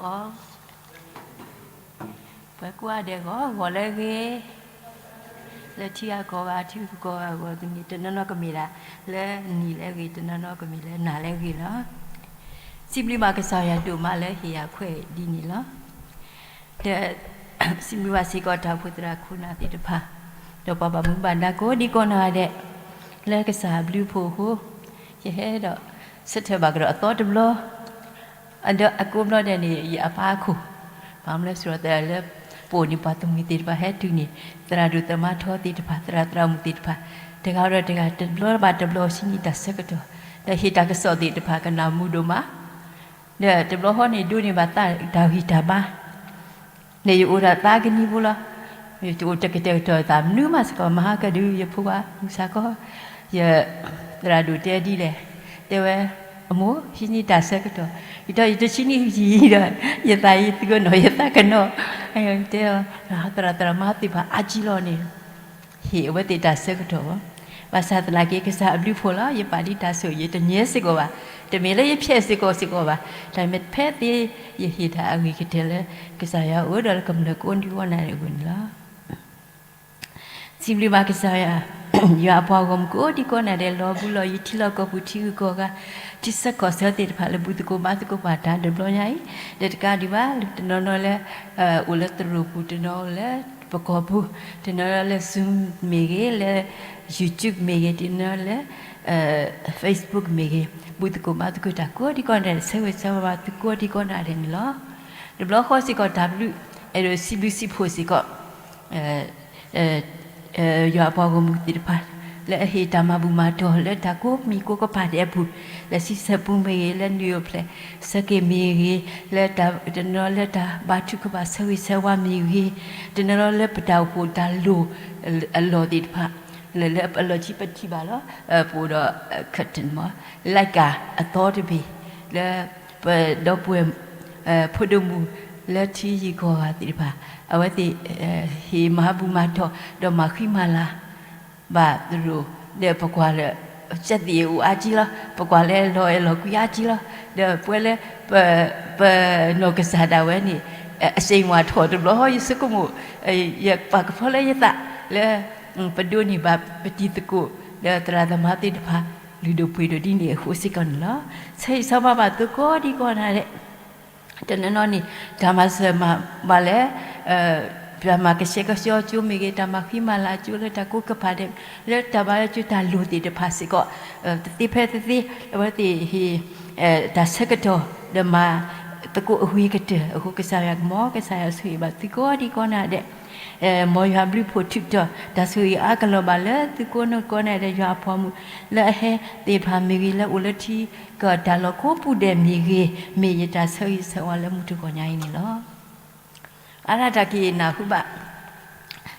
အီၤ, ပှၤကိးဂၤဒဲးဂီၤဂီၤလၢအဂ့ၤ, လၢထံဂၤကီၢ်ဂၤ ထံဂုၤကီၢ်ဂၤအဂီၢ်န့ၣ် တနီၤနီၤကမ့ၢ်ဒၣ် လၢနံၤလၢအဂ့ၤ, တနီၤနီၤကမ့ၢ်လၢနၤလၢအဂ့ၤလီၤ. စံးဘျုးဘၣ်ကစၢ်ယွၤဒိၣ်မးလၢဟ့ၣ်ယၤခွဲးဒ်န့ၣ်လီၤ. ဒီး စံးဘျုးဘၣ်စ့ၢ်ကီးတၢ်အိၣ်ဖှိၣ်သရၣ်ခိၣ်နၢ်သ့ၣ်တဖၣ်, ဒီးပှၤဘၣ်မူဘၣ်ဒါကိးဒံကိးနီၢ်ဂၤဒဲး လၢကစၢ်အဘျုးအဖှိၣ်အဃိ, ယဟဲဒီးဆၢထၢၣ်ဘၣ်ကဒီးအသီတဘျီ ဒီးအကိးဘျီဒဲးန့ၣ် ယအပၢ်အခိၣ်, ဘၣ်မနုၤလဲၣ် စရီသရၣ်လၢ ပအိၣ်န့ၣ် ပှၤတမှံၤသ့ၣ်တဖၣ်ဟဲတုၤန့ၣ် သရၣ်ဒိၣ်သမါထီသ့ၣ်တဖၣ် သရၣ်သရၣ်မုၣ်သ့ၣ်တဖၣ် တဂၤဒီးတဂၤ တဘျီဘၣ်တဘျီ ဟံးန့ၢ်တၢ်ဆၢကတီၢ် ဒီးဟ့ၣ်တၢ်ကစီၣ်သ့ၣ်တဖၣ် ကနၣ်မူဒိၣ်မး ဒီးတဘျီဃီန့ၣ် ဒိးန့ၢ်ဘၣ်သးတၢ်ဂံၢ်တၢ်ဘါ န့ၣ်ယအိၣ်ဒီးသးကနံၤဖိလီၤ. ယတအိၣ်တကတဲာ်ကတီၤသးမနုၤမးစ့ၢ်ကီး မဟါကဒုး ယဖိခွါမုၢ်ဆါခီ ယသရၣ်ဒိၣ်တဲဒ်လဲၣ်, တဲဝဲ, အမိၢ် ဟံးန့ၢ်တၢ်ဆၢကတီၢ်, ယဒီးယတဆံနံၣ်ယံာ်ဒီး ယသးယံာ်သုကနီၤ ယသးကနီၤ, တဲ, သရၣ်သရၣ်မါသ့ၣ်တဖၣ်အါကံလီၤန့ၣ် ဟ့ၣ်အဝဲသ့ၣ်တၢ်ဆၢကတီၢ်ဘၣ်. ဘၣ်ဆၣ်သနာ်က့ ကစၢ်အဘျုးအဖှိၣ်လီၤ. ယပာ်ဒံးတၢ်ဆိၣ်ဂ့ၤ ယတညဲစ့ၢ်ကီးဘၣ်, တမ့ၢ်လၢယဖျဲးစ့ၢ်ကီးစ့ၢ်ကီးဘၣ်, တၢ်မ့ၢ်ဖဲသ့ ယဟ့ၣ်တၢ်အဂ့ၤကတၢၢ်လၢ ကစၢ်ယွၤအိၣ်ဒီးလၢကမျၢၢ်ကိးဒံကိးနီၢ်ဂၤဒဲးအဂီၢ်န့ၣ်လီၤ. စံးဘျုးဘၣ်ကစၢ်ယွၤ, ယွၤအပှၤဂီၢ်မုၢ်ကိးဒံကိးနီၢ်ဂၤဒဲး လီၤဘူးလီၤယံၤ ထံလီၢ်ကီၢ်ပူၤ ထံဂုၤကီၢ်ဂၤ ထံဆၢကီၢ်ဆၢသ့ၣ်တဖၣ် လၢဘူၣ်သကိးဘါသကိးပှၤတၢ်တဘျီညါအံၤ, ဒီးတကးဒံးဘၣ် တနီၤနီၤလၢ အိၣ်လၢသရိာ်ပူၤ, တနီၤလၢပကီၢ်ပူၤ, တနီၤလၢ Zoom မ့ၢ်ဂ့ၤ, လၢ YouTube မ့ၢ်ဂ့ၤ, တနီၤလၢ Facebook မ့ၢ်ဂ့ၤ, ဘူၣ်သကိးဘါသကိးတၢ်ကိးဒံကိးနီၢ်ဂၤဒဲး ဆၢဂ့ၤဆၢဝါဘၣ်သုကိးဒံကိးနီၢ်ဂၤဒဲးန့ၣ်လီၤ. တဘျီဃီစ့ၢ်ကီး တၢ်ဘျုး အဲၣ်ဒိးစံးဘျုးစံးဖှိၣ်စ့ၢ်ကီး ယွၤအပှၤဂီၢ်မုၢ်သ့ၣ်တဖၣ် လၢအဟ့ၣ်တၢ်မၤဘူၣ်မၤတီၢ် လၢတၢ်ကိးမံၤကိးကပၤဒဲးအပူၤ, လၢစံးဆၢပူၤမ့ၢ်ဂ့ၤ, လၢနွံအိၣ်ဖျဲၣ် ဆၢက့ၤမ့ၢ်ဂ့ၤ, လၢတနီၤလၢတၢ်ဘါထုကဖၣ်ဆၢဂ့ၤဆၢဝါမ့ၢ်ဂ့ၤ, တနီၤလၢပတၢ်အိၣ်ဖှိၣ်တၢ်လိၣ်အလီၢ်သ့ၣ်တဖၣ်, လၢလၢအလီၢ်ခံပထံၣ်ဘၣ်လီၤ, ပအိၣ်ဒီး curtain မ့ၢ် like အသီတဘ့ၣ် လၢပဒီပုၢ်ဝဲၢ် ဖိဒိၣ်မုၣ်လၢထံဂုၤကီၢ်ဂၤသ့ၣ်တဖၣ် အဝဲသ့ၣ် ဟ့ၣ်မၤဘူၣ်မၤတီၢ် ဒီးမၤဃံမၤလၤဘၣ်သရိာ် ဒီးပကွၢ်လၢ ကသ့ၣ်အိၣ်အါကံလီၤ, ပကွၢ်လၢလီၤအဲၣ်လီၤကွံအါကံလီၤ, ဒီးပဝဲလၢ ပနီၢ်ကစၢ်ဒၣ်ဝဲန့ၣ် အစ့ၣ်မၤထီၣ်တဘျီ ယဆိကမိၣ် ယပာ်ကဖၢလၢယသးလၢ ပဒိးန့ၢ်ဘၣ်ပတံၤသကိး ဒီးသရၣ်သမါသ့ၣ်တဖၣ် လုၢ်ဒိၣ်ပှ့ၤဒိၣ်ဒ်န့ၣ်အဃိစ့ၢ်ကီးန့ၣ်လီၤ. ဆၢဂ့ၤဆၢဝါဘၣ်သုကိးဒံကိးနီၢ်ဂၤဒဲး တနီၤနီၤန့ၣ် တၢ်မၤစၢၤမၤဘၣ်လၢ ပှၤမၤကဆှဲကဆှီကၠိမ့ၢ်ဂ့ၤ, တၢ်မၤဃံမၤလၤကၠိလၢတၢ်ကိးကပၤဒဲး, လၢတၢ်ဘါလၢကၠိတၢ်လိၣ်သ့ၣ်တဖၣ်စ့ၢ်ကီး တသ့ဖဲတသ့ အဝဲသ့ၣ်ဟ့ၣ် တၢ်ဆၢကတီၢ် ဒီးမၤသကိးအဂ့ၤကတၢၢ်အဃိ ကစၢ်ယွၤကမီၤ ကစၢ်ယွၤဆိၣ်ဂ့ၤဘၣ်သုကိးဒံကိးနီၢ်ဂၤဒဲး မ်ယွၤဘျုးဖှိၣ်ထုးထီၣ် တၢ်ဆိၣ်ဂ့ၤအါကလီၤဘၣ်လၢသုကိးနီၢ်ကိးနီၢ်ဂၤဒဲး ယွၤအပှၤမုၣ် လၢအဟဲသ့ၣ်တဖၣ်မ့ၢ်ဂ့ၤ, လၢအိၣ်လၢထံကီၢ်တၢ်လီၢ်ကိးပူၤဒဲးမ့ၢ်ဂ့ၤ, မ့ၢ်ယတၢ်ဆၢဂ့ၤဆၢဝါလၢမုၢ်တဂီၤညါအံၤန့ၣ်လီၤ. အါဒၣ်တၢ်က့ၤနၢ်ဟူဘၣ်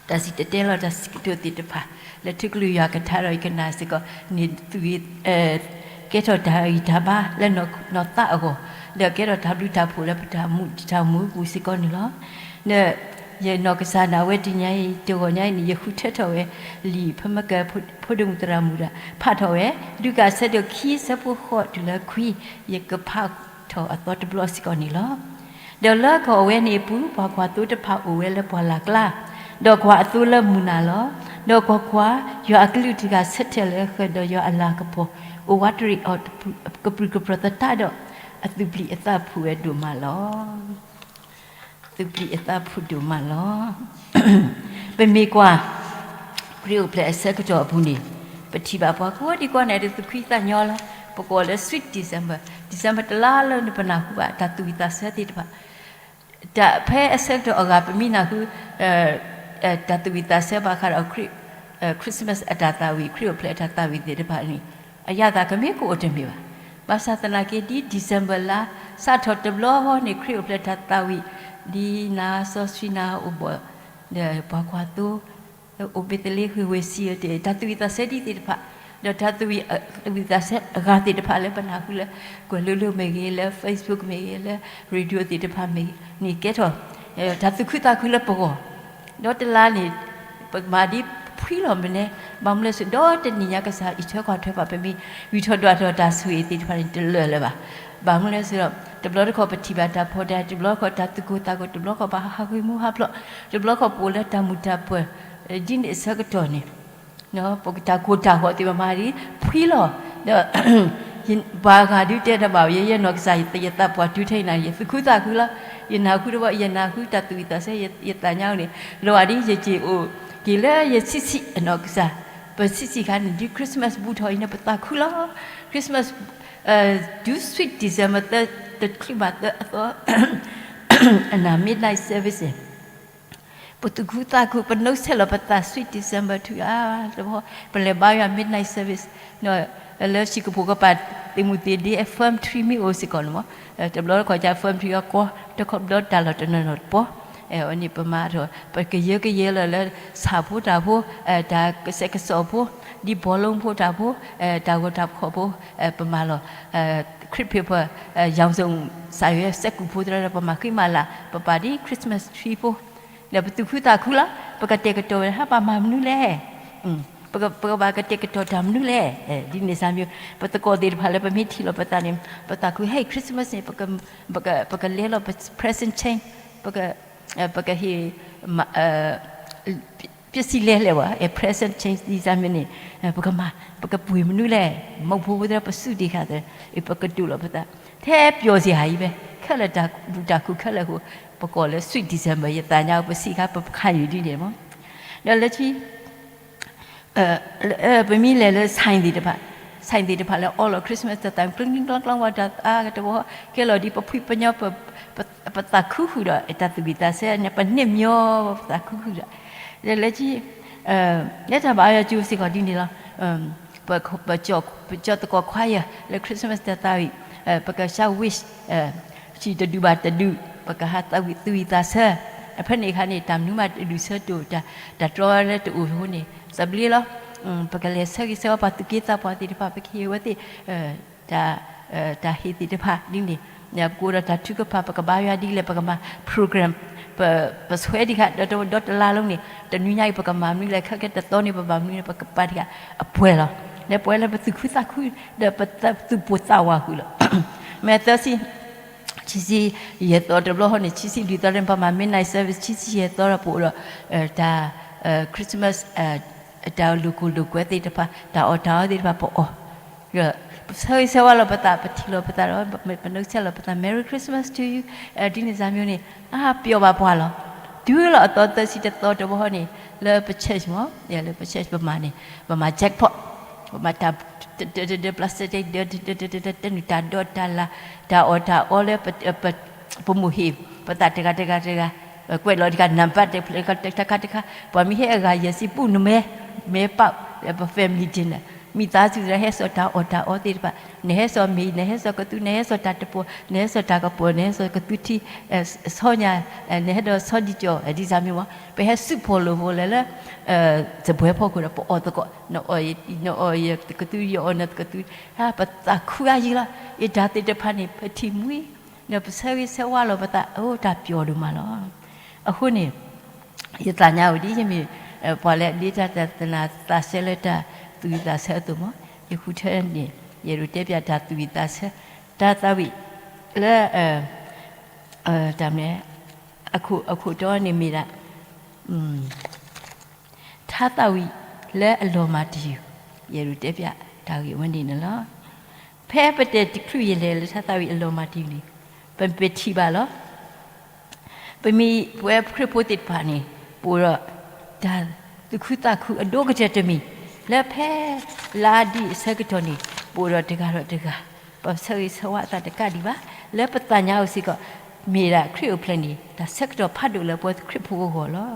တၢ်စံၣ်တဲၤတဲလီၤတၢ်စံးကတိၤသ့ၣ်တဖၣ် လၢထံကလုၢ်ယွၤကထါဒီးယကနၣ်စ့ၢ်ကီးန့ၣ် သုဂ့ၤ ကဲထီၣ်တၢ်ဂံၢ်တၢ်ဘါလၢနီၢ်သးအဂီၢ်, ဒီးကဲထီၣ်တၢ်ဘျုးတၢ်ဖှိၣ်လၢပတၢ်မူတၢ်မူပူၤစ့ၢ်ကီးန့ၣ်လီၤ. ဒီးယနီၢ်ကစၢ်ဒၣ်ဝဲတနံၤအံၤ တဂီၤညါအံၤန့ၣ် ယဃုထၢထီၣ်ဝဲ လံာ်ဖဲမကၢ ဖိဒိၣ်မုၣ်သရၣ်မုၣ်ဒီး ဖးထီၣ်ဝဲ လူၤကၣ်အဆၢဒိၣ်ခံ အဆၢဖိဃိးတုၤလၢခွံ, ယကဖးထီၣ်အသီတဘျီစ့ၢ်ကီးန့ၣ်လီၤ. ဒီးလၢကီၢ်ဝဲန့ၣ်အပူၤ ပှၤကွၢ်သိတဖၣ်အိၣ်ဝဲလၢပှၢ်လၢ်ကျါ, ဒီးကွၢ်အသိလၢမုၢ်နၤလီၤ. ဒီးကွၢ်ကွၢ်, ယွၤအကလုၢ်တဂၤဆၢထၢၣ်လၢဃၢၤဒီးယွၤအလၤကပီၤ အိၣ်ဝးတရံးအီၤ ကပြုၢ်ကပြီၤသတးဒီး အသူၣ်ပျံၤအသးဖုးဝဲဒိၣ်မးလီၤ. သူၣ်ပျံၤအသးဖုးဒိၣ်မးလီၤ. ပမ့ၢ်ကွၢ် ခရံာ်အိၣ်ဖျဲၣ်အဆၢကတီၢ်အပူၤန့ၣ် ပထံၣ်ဘၣ်ပှၤကိးဒံကိးနီၢ်ဂၤဒဲး သူၣ်ဖှံသးညီလီၤ. ပကိးလၢ Sweet December, December တလါလၢန့ၣ် ပနၢ်ဟူဘၣ်တၢ်သူၣ်ဝံၣ်သးဆၢသ့ၣ်တဖၣ် တၢ်ဖဲအဆၢကတီၢ်အဂၤ ပမ့ၢ်နၢ်ဟူ တၢ်သူၣ်ဝံၣ်သးဆၢဘၣ်ဃးဒီး Christmas အတၢ်သးဝံၣ် ခရံာ်အိၣ်ဖျဲၣ်အတၢ်သးဝံၣ်သ့ၣ်တဖၣ်န့ၣ် အယၣ်သးကမ့ၢ်ကအိၣ်တမ့ၢ်ဘၣ်. ဘၣ်ဆၣ်သနာ်က့ ဒ် December လါ စးထီၣ်တဘျီဃီန့ၣ် ခရံာ်အိၣ်ဖျဲၣ်တၢ်သးဝံၣ် ဒ်နါစီဆှံနါအိၣ်ဘှီၣ် ဒီးပှၤကွၢ်သိ အိၣ်ဘ့းသလ့ဃ့ၢ်ဝ့ၢ်စံၣ် တၢ်သူၣ်ဝံၣ်သးဆၢဒ်သ့ၣ်တဖၣ် ဒီးတၢ်သူၣ်ဝံၣ် သူၣ်ဝံၣ်သးဆၢအဂၤသ့ၣ်တဖၣ်လၢပနၢ်ဟူလၢ ကွဲၤလ့လိၤမ့ၢ်ဂ့ၤ လၢ Facebook မ့ၢ်ဂ့ၤ လၢ radio သ့ၣ်တဖၣ်မ့ၢ်ဂ့ၤန့ၣ် ကဲထီၣ် တၢ်သူၣ်ခုသးခုလၢပဂီၢ် ဒီးတလါန့ၣ် ပမၤဒ်ဖှံလီၤမနဲ ဘၣ်မနုၤလဲၣ် ဒီးတနံၤညါကစၢ်အံးထွဲကွၢ်ထွဲဘၣ် ပမ့ၢ်ဂံၢ်ထီၣ်ဒွးထီၣ်တၢ်ဆိၣ်ဂ့ၤသ့ၣ်တဖၣ်န့ၣ် တလၢာ်လၢၤဘၣ်. ဘၣ်မနုၤလဲၣ်စ့ၢ်ဒီး တဘျီတခီၣ်ပထံၣ်ဘၣ်တၢ်ဖီတၢ် တဘျီတခီၣ်တၢ်သူၣ်ကိၢ်သးဂီၤ တဘျီတခီၣ်ပဟးဂ့ၤမူဟးဖျိး တဘျီတခီၣ်ပအိၣ်လၢတၢ်မုာ်တၢ်ပၢၤ ဒ်န့ၣ်အဆၢကတီၢ်န့ၣ် ပတၢ်ကိၢ်တၢ်ဂီၤသ့ၣ်မၤဒ် ဖှံလီၤ ဒီး ပှၤဂၤဒုးတဲတဘၣ် ယဲယနီၢ်ကစၢ် ယသးပှၢ်တုၤထဲအံၤန့ၣ် ယသူၣ်ခုသးခုလီၤ. ယနၢ်ဟူတဘျီ ယနၢ်ဟူတၢ်သူၣ်ဝံၣ်သးဆၢ ယသးညါန့ၣ် လီၤဂာ်ဒ်ယက့ၤအိၣ်က့ၤလၢယဆံးဆံးအနီၢ်ကစၢ် ပဆံးဆံးခါန့ၣ် ဒ် Christmas ဘူးထီၣ်အံၤန့ၣ် ပသးခုလီၤ. Christmas တုၤ sweet December သၢ တချုးဘၣ်သၢအသီ အနၢ် midnight service န့ၣ် ပသူၣ်ခုသးခု ပနှုတ်ဆက်လီၤပသး sweet December ထုဂၤတဘျီ ပလဲၤဘါယွၤ midnight service လၢ Singapore ကပၤ သ့ၣ်မုၢ်သ့ၣ်ဒ့ အ firm tree မ့ၢ်အိၣ်စ့ၢ်ကီးန့ၣ်မး တဘျီတခီၣ်က firm tree အကီ တခီဘျီတၢ်လီၢ်တနီၤနီၤတပီၤ အဝဲန့ၣ်ပမၤထီၣ် ပကယၢကယဲလီၤလၢ ဆၣ်ဖိတၢ်ဖိ တၢ်ကစဲးကစီးဖိ ဒ် ဘောလုံး ဖိတၢ်ဖိ တၢ်ဂီၤတၢ်ဖီၣ်ဖိ ပမၤလီၤ ခရံာ်ဖိ ပ ရောင်စုံ စၢ်ယွဲ စဲးကူၣ်ဖိသရၣ်ဒီး ပမၤဃံမၤလၤ ပပာ်ဒ် Christmas tree ဖိ ဒီးပသူၣ်ခုသးခုလီၤ. ပကတဲာ်ကတီၤဝဲဒၣ် ပမၤမနုၤလဲၣ် ပကဘၣ်ကတဲာ်ကတီၤတၢ်မနုၤလဲၣ် ဒ်န့ၣ်စၢ်မ့ၢ် ပသကိးသ့ၣ်တဖၣ်လၢပမ့ၢ်ထံၣ်လီၤပသးန့ၣ် ပသးခု ဟဲ Christmas န့ၣ် ပကလဲၤလီၤ ပ present change ပ ပကဟ့ၣ် ပစံးလဲၤလဲၣ်ဝဲ present change ဒ်စၢ်မ့ၢ်န့ၣ် ပကမၤ ပကပှ့ၤမနုၤလဲၣ် မုၢ်ဖိဖိသ့ၣ် ပစူၢ်တ့ၢ်ဃာ်သ့ၣ် ပကတူၢ်လိာ်ပသး ထဲပျီၤစ့ၢ်ဟးအံၤဖဲ ခဲလၢာ်တၢ်ကူတၢ်ခုခဲလၢာ်အဃိ ပကိးလၢ sweet December ယသးညါပစံးခါ ပခါယုၢ်ဒ်န့ၣ်မး ဒီးလၢခံ ပမ့ၢ်လဲၤလၢ ဆိုင် သ့ၣ်တဖၣ် ဆိုင် သ့ၣ်တဖၣ်လၢအီလီၤ Christmas တၢ်သး ကျူကျူကျီကျီဝဲတၢ်အါကတဝီ ကဲလီၤဒ်ပဖှံပညီ ပသးခုဃုာ်ဒီး တၢ်သူၣ်ဝံၣ်သးဆၢန့ၣ် ပန့ၢ်မညီ ပသးခုဃုာ်ဒီး လၢခံ လၢတၢ်ဘၣ်အီယၤကၠိစ့ၢ်ကီးဒ်န့ၣ်လီၤ ပ ပကၠီၣ်သကိးခွါယၤ လၢ Christmas တၢ်သးဝံၣ် ပကစၢ် wish စံၣ်တဒူၣ်ဘၣ်တဒူၣ် ပကဟးသးဝံၣ်သူၣ်ဝံၣ်သးဆၢ အဖဲန့ၣ်အခါန့ၣ် တၢ်မနုၤမးတဒုးဆၢတအိၣ် တၢ်တြီလၢတအိၣ်အဃိန့ၣ် သဘျ့လီၤ ပကလဲၤဆၢဂ့ၤဆၢဝါပှၤသူၣ်က့သးပှၢ်သ့ၣ်တဖၣ် ပကဟ့ၣ်ဝဲသ့ၣ် တၢ် တၢ်ဟ့ၣ်သ့ၣ်တဖၣ်ဒ်န့ၣ် ပကအိၣ်ဒီးတၢ်ထုကဖၣ် ပကဘါယွၤဒ်လဲၣ် ပကမၤ program ပ ပဆွဲတံၢ်ဃာ် ဒီးတဝဲဒီတလါလီၤန့ၣ် တနွံညါအံၤ ပကမၤမနုၤလဲၣ် ခဲကဲတသီန့ၣ် ပဘၣ်မနုၤလဲၣ် ပကပာ်တံၢ်ဃာ်အပှဲၤလီၤ လၢပှဲၤလၢပသူၣ်ခုသးခု ဒီးပသူၣ်ပိၢ်သးဝးဃုာ်လီၤ မ့ၢ်သၢဆံ ခံဆံယဲၢ်သီတဘျီဃီန့ၣ် ခံဆံလွံၢ်သီန့ၣ် ပမၤ midnight service ခံဆံယဲၢ်သီဒီးပအိၣ်ဒီး တၢ် Christmas တၢ်လိာ်ခိၣ်လိာ်ကွဲသ့ၣ်တဖၣ် တၢ်အီၣ်တၢ်အီသ့ၣ်တဖၣ်ပအီၣ် ဒီး ပဆၢဂ့ၤဆၢဝါလီၤပသး ပထံၣ်လီၤပသးဒီး ပ ပနှုတ်ဆက်လီၤပသး Merry Christmas to you ဒ်န့ၣ်စၢ်မ့ၢ်န့ၣ် အါပျီဘၣ်ပှၤလီၤ တုၤလီၤအသီသၢဆံတသီတဘျီဃီန့ၣ် လၢပ church မ့ၢ် လၢပ church ပမၤန့ၣ် ပမၤ jackpot ပမၤတၢ် တ တ တ plastic တ တ တ တ တ တ တၢ်နုာ်တၢ်ဒီးတၢ်လၤ တၢ်အီၣ်တၢ်အီလၢ ပမိၢ်ဟ့ၣ် ပသးတဂၤတဂၤတဂၤ ကွဲးလီၤတဂၤ နံပါတ် တခါတခါတခါ ပှၤမ့ၢ်ဟဲအဂၤယဲၢ်ဆံပူနမဲ မဲပာ် ပ family dinner မိသားစုသရၣ် ဟဲစိာ်တၢ်အီၣ်တၢ်အီသ့ၣ်တဖၣ် နဟဲစိာ်မ့ၤ နဟဲစိာ်ကသူ နဟဲစိာ်တၢ်တပိာ် နဟဲစိာ်တၢ်ကပီၤ နဟဲစိာ်ကသူထံ ဆီညါ နဟဲဒီးဆီဒံကၠီ ဒ်စၢ်မ့ၢ်မ့ၢ် ပဟဲစုဖီၣ်လိာ်ဖိလဲၤလၢ စပွဲဖီခိၣ်ဒီး ပအီၣ်သကိး နအီၣ် နအီၣ်ယကသူ ယအီၣ်နကသူ ပသးခုအါယံၤလီၤ ယတၢ်သ့ၣ်တဖၣ်န့ၣ် ပထံၣ်မှံ ဒီးပဆၢဂ့ၤဆၢဝါလီၤပသး အိၣ်တၢ်ပျီဒိၣ်မးလီၤ အဃိန့ၣ် ယသးညါဝဲဒ်ယမ့ၢ် ပှၤလၢအဒ့တၢ်သနာ်သးဆၢလၢတၢ်သူၣ်ဝံၣ်သးဆၢအသိးမး ယဃုထၢန့ၣ် ယအဲၣ်ဒိးတဲပၠးတၢ်သူၣ်ဝံၣ်သးဆၢ တၢ်သးဝံၣ်လၢ တၢ်မနုၤ အခိၣ်တီန့ၣ်မ့ၢ်ဒၣ် ထါသးဝံၣ်လၢအလီၤမၢ်တယုၢ် ယအဲၣ်ဒိးတဲပၠးတၢ်ဂ့ၢ်ဝဲန့ၣ်န့ၣ်လီၤ. ဖဲပတဲာ်တချုးယလဲၤလၢထါသးဝံၣ်အလီၤမၢ်တယုၢ်န့ၣ် ပမ့ၢ်ထံၣ်ဘၣ်လီၤ. ပမ့ၢ်ပဝဲခရံာ်ဖိသ့ၣ်တဖၣ်န့ၣ် ပအိၣ်ဒီးတၢ်သူၣ်ခုသးခုအဒိၣ်ကတၢၢ်တမံၤ လၢဖဲလါဒံၣ်အဆၢကတီၢ်န့ၣ် ပအိၣ်ဒီးတဂၤဒီးတဂၤ ပဆၢဂ့ၤဆၢဝါအသးတကးဒံးဘၣ် လၢပသးညါအိၣ်စ့ၢ်ကီး မ့ၢ်ဒၣ်ခရံာ်အိၣ်ဖျဲၣ်န့ၣ် တၢ်ဆၢကတီၢ်ဖးဒိၣ်လၢပဝဲခရံာ်ဖိအဂီၢ်လီၤ.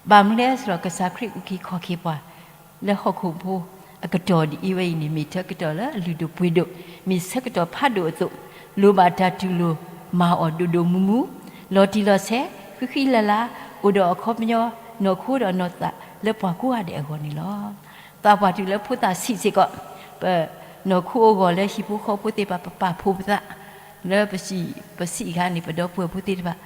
ဘၣ်မနုၤလဲၣ်စ့ၢ်ကီး ကစၢ်ခရံာ်အုၣ်က့ၤခီၣ်က့ၤပှၤ လၢဟီၣ်ခိၣ်ဖိအကတီၢ်ဒ်အံၤဝဲအံၤန့ၣ် မ့ၢ်ဆၢကတီၢ်လၢအလုၢ်ဒိၣ်ပှ့ၤဒိၣ်, မ့ၢ်ဆၢကတီၢ်ဖးဒိၣ်အသိး, လိၣ်ဘၣ်တၢ်တူၢ်လိာ်မၤအီၣ်ဒိၣ်ဒိၣ်မုၢ်မုၢ်, လီၤတံၢ်လီၤဆဲး, ဃံဃံလၤလၤ, အိၣ်ဒီးအခီပညီ နီၢ်ခိဒီးနီၢ်သးလၢပှၤကိးဂၤဒဲးအဂီၢ်န့ၣ်လီၤ. သးပှၢ်တုၤလၢဖိသၣ်ဆံးစ့ၢ်ကီး, ပနီၢ်ခိအဂီၢ်လၢဟံၣ်ဖိဃီဖိသ့ၣ်တဖၣ် ပပာ်ဖှိၣ်ပသး လၢပစံး, ပစံးအခါန့ၣ် ပဒီပုၢ်ဝဲၢ်ဖိသ့ၣ်တဖၣ်,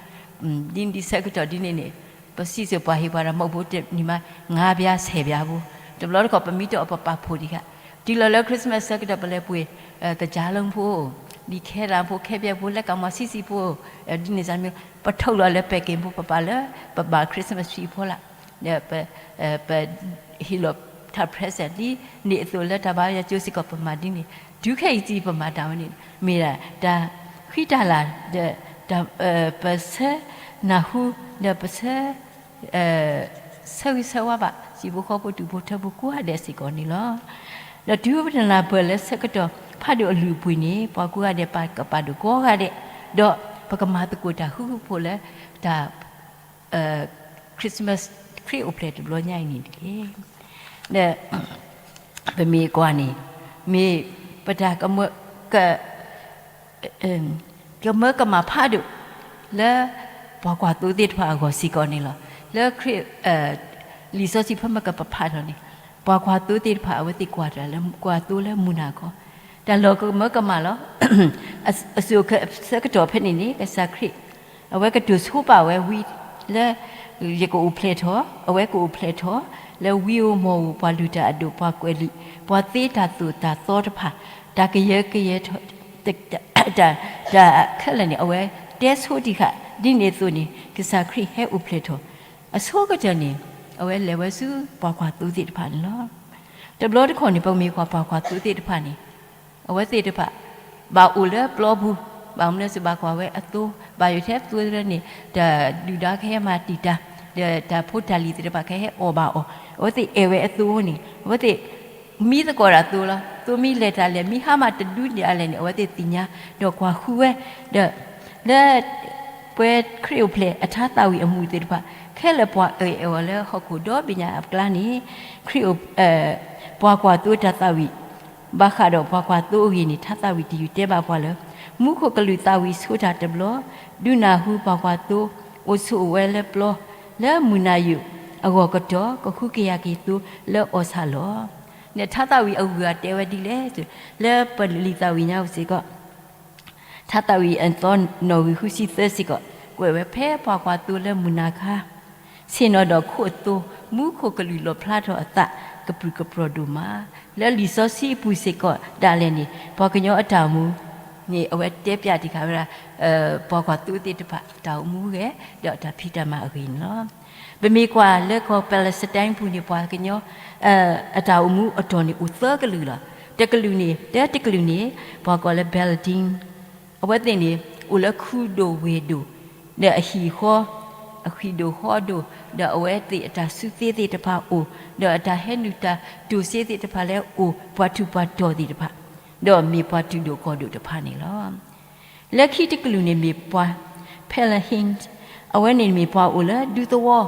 ဒ်န့ၣ်ဆၢကတီၢ်ဒ်န့ၣ်န့ၣ်, ပစံးစ့ၢ်ပှၤဟ့ၣ်ပှၤဒီးမုၢ်ဖိတနံၤမး ငါးပြား ဆယ်ပြားဖိ, တဘျီတခီၣ်ပမ့ၢ်တအီၣ်ပပာ်ဖှိၣ်ဒံးဃာ်, တုၤလီၤလၢ Christmas ဆၢကတီၢ် ပလဲၤပှ့ၤ သကြားလုံးဖိ လံာ်ခဲလၢာ်ဖိ ခဲပၠဲဖိ လၢကမီၤဆံးဆံးဖိ ဒ်န့ၣ်စ့ၢ်မ့ၢ် ပထုးလီၤလၢပဲာ်က့ၤဖိ ပပာ်လၢ ပဘၣ် Christmas tree ဖိလီၤ. ဒီးပ ပဟ့ၣ်လီၤတၢ် present ဒ်န့ၣ်အသိး လၢတၢ်ဘါယွၤကၠိစ့ၢ်ကီး ပမၤဒ်န့ၣ်, တုၤခဲအံၤစ့ၢ် ပမၤတၢ်ဝဲန့ၣ် မ့ၢ်ဒၣ်တၢ်ဃံတၢ်လၤ ဒီး ပဆၢနၢ်ဟူ ဒီးပဆၢ ဆၢဂ့ၤဆၢဝါဘၣ် ဟံၣ်ဖိဃီဖိ ဒူၣ်ဖိထၢဖိကိးဂၤဒဲးစ့ၢ်ကီးန့ၣ်လီၤ. ဒီးတုၤပနၢ်ပၢၢ်လၢဆၢကတီၢ်ဖးဒိၣ်အလုၢ်အပှ့ၤန့ၣ် ပှၤကိးဂၤဒဲး ပကပာ်ဒိၣ်ကိးဂၤဒဲး, ဒီးပကမၤသကိးတၢ်ဃူဃူဖိးဖိးလၢတၢ် Christmas ခရံာ်အိၣ်ဖျဲၣ်တဘျီညါအံၤန့ၣ်တက့ၢ်. ဒီး ပမ့ၢ်ကွၢ်န့ၣ် မ့ၢ်ပတၢ်ကမၢ က ကမၢကမၣ်ဖးဒိၣ် လၢပှၤကွၢ်သိသ့ၣ်တဖၣ်အဂီၢ်စ့ၢ်ကီးန့ၣ်လီၤ. လၢခရံာ် လံာ်စီဆှံဖဲမ့ၢ်ကပဖးထီၣ်န့ၣ် ပှၤကွၢ်သိသ့ၣ်တဖၣ် အဝဲသ့ၣ်ကွၢ်တၢ်လၢ ကွၢ်သိလၢမုၢ်နၤခီ တၢ်လီၤကမၢကမၣ်လီၤ. အစိၤဆၢကတီၢ်ဖဲန့ၣ်န့ၣ် ကစၢ်ခရံာ် အဝဲကတိၤဆိပာ်ဝဲဝံၤလၢ ယကအိၣ်ဖျဲၣ်ထီၣ်, အဝဲကအိၣ်ဖျဲၣ်ထီၣ် လၢဝံဧိၤမီၢ်ဧိၤ ပှၤလုၢ်တၢ်အဒိၣ် ပှၤကွဲးလံာ် ပှၤသ့တၢ်သိၣ်တၢ်သီတဖၣ် တၢ်ကယၢကယဲထီၣ် တၢ် တၢ်ခဲလၢာ်န့ၣ် အဝဲတဲဆိတံၢ်ဃာ် ဒ်န့ၣ်အသိးန့ၣ် ကစၢ်ခရံာ်ဟဲအိၣ်ဖျဲၣ်ထီၣ် အဆိကတၢၢ်န့ၣ် အဝဲလဲၤဝဲဆူပှၤကွၢ်သိသ့ၣ်တဖၣ်န့ၣ်လီၤ. တဘျီတခီၣ်န့ၣ် ပမ့ၢ်ကွၢ်ပှၤကွၢ်သိသ့ၣ်တဖၣ်န့ၣ် အဝဲသ့ၣ်တဖၣ် ဘၣ်အိၣ်လၢပျီပူၤ, ဘၣ်မနုၤလဲၣ် ဘၣ်ကွၢ်ဝဲအသိ, ဘၣ်ယိၣ်ထဲသိသ့ၣ်န့ၣ် တၢ်ဒုၣ်ဒါကဟဲမၤတံာ်တာ်, ဒီးတၢ်ဖိတၢ်လံၤသ့ၣ်တဖၣ်ကဟဲအီၣ်ဘၣ်အီၤ, အဝဲသ့ၣ်အဲၣ်ဝဲအသိန့ၣ် အဝဲသ့ၣ် မံသကိးတၢ်သိလီၤ. သိမံလဲၤတၢ်လဲၣ်, မံဟါမၢ်တဒုဒ်လဲၣ်န့ၣ် အဝဲသ့ၣ်သ့ၣ်ညါ ဒီးကွၢ်ဃုဝဲ, ဒီး လၢ ပှဲၤခရံာ်အိၣ်ဖျဲၣ်အထါသးဝံၣ်အမူးသ့ၣ်တဖၣ် ခဲလၢာ်ပှၤအၢၣ်အီၤလၢဟီၣ်ခိၣ်ဒီဘ့ၣ်ညါအကျါန့ၣ် ခရံာ်အိၣ် ပှၤကွၢ်သိတၢ်သးဝံၣ် ဘၣ်ဃးဒီးပှၤကွၢ်သိအဂ့ၢ်န့ၣ် ထါသးဝံၣ်တယုၢ်တဲဘၣ်ပှၤလၢ မူခိၣ်ကလူးသးဝံၣ်ဆိတၢ်တဘျီ, ဒုးနၢ်ဟူပှၤကွၢ်သိ အိၣ်ဆိးအိၣ်ဝဲလၢပျီ, လၢမုၢ်နၤယိာ်အဂီၢ်ကတီၢ် ကဃုကယၤက့ၤသိလၢအီၣ်ဆၣ်လီၤ. န့ၣ်ထါသးဝံၣ်အဂုၤအဂၤတဲဝဲဒ်လဲၣ်, လၢပလံာ်သးဝံၣ်ညါပူၤစ့ၢ်ကီး ထါသးဝံၣ်အသီနီၣ်ဂံၢ်ဃုဆံသၢစ့ၢ်ကီး ကွဲးဝဲဖဲပှၤကွၢ်သိလၢမုၢ်နၤခါ ဆ့ၣ်နီၤဒီးခိၣ်အသိ, မူခိၣ်ကလူးလီၣ်ဖျါထီၣ်အသး ကပြုၢ်ကပြီၤဒိၣ်မး, လၢလံာ်စီဆှံအပူၤစ့ၢ်ကီးဒၣ်လဲာ်န့ၣ် ပှၤကညီအတၢ်အိၣ်မူန့ၣ် အဝဲတဲပျးတံၢ်ဃာ်ဝဲဒၣ် ပှၤကွၢ်သိသ့ၣ်တဖၣ်အတၢ်အိၣ်မူဂ့ၤ ဒီးအတၢ်ဖံးတၢ်မၤအဂ့ၢ်န့ၣ်လီၤ. ပမ့ၢ်ကွၢ်လၢကီၢ် Palestine ပူၤန့ၣ် ပှၤကညီ အတၢ်အိၣ်မူအတီၢ်န့ၣ်အိၣ်သၢကလုာ်လီၤ. တကလုာ်န့ၣ် တၢတကလုာ်န့ၣ် ပှၤကိးလၢ Bedouin အဝဲသ့ၣ်န့ၣ် အိၣ်လၢခူဒိၣ်ဝ့ၢ်ဒိၣ်, ဒီးအဟံၣ်ဃီ, အဟံၣ်ဒိၣ်ဃီဒိၣ်, ဒီးအဝဲသ့ၣ်အတၢ်စုသ့သ့ၣ်တဖၣ်အိၣ်, ဒီးအတၢ်ဟဲနုာ်တၢ်တိၢ်စ့သ့ၣ်တဖၣ်လၢအိၣ် ပှၤထူးပှၤတီၤသ့ၣ်တဖၣ်, ဒီးမ့ၢ်ပှၤတုၤဒိၣ်ကီၢ်ဒိၣ်တဖၣ်န့ၣ်လီၤ. လၢခံတကလုာ်န့ၣ်မ့ၢ်ပှၤ Pelahim, အဝဲန့ၣ်မ့ၢ်ပှၤအိၣ်လၢဒူသဝီ,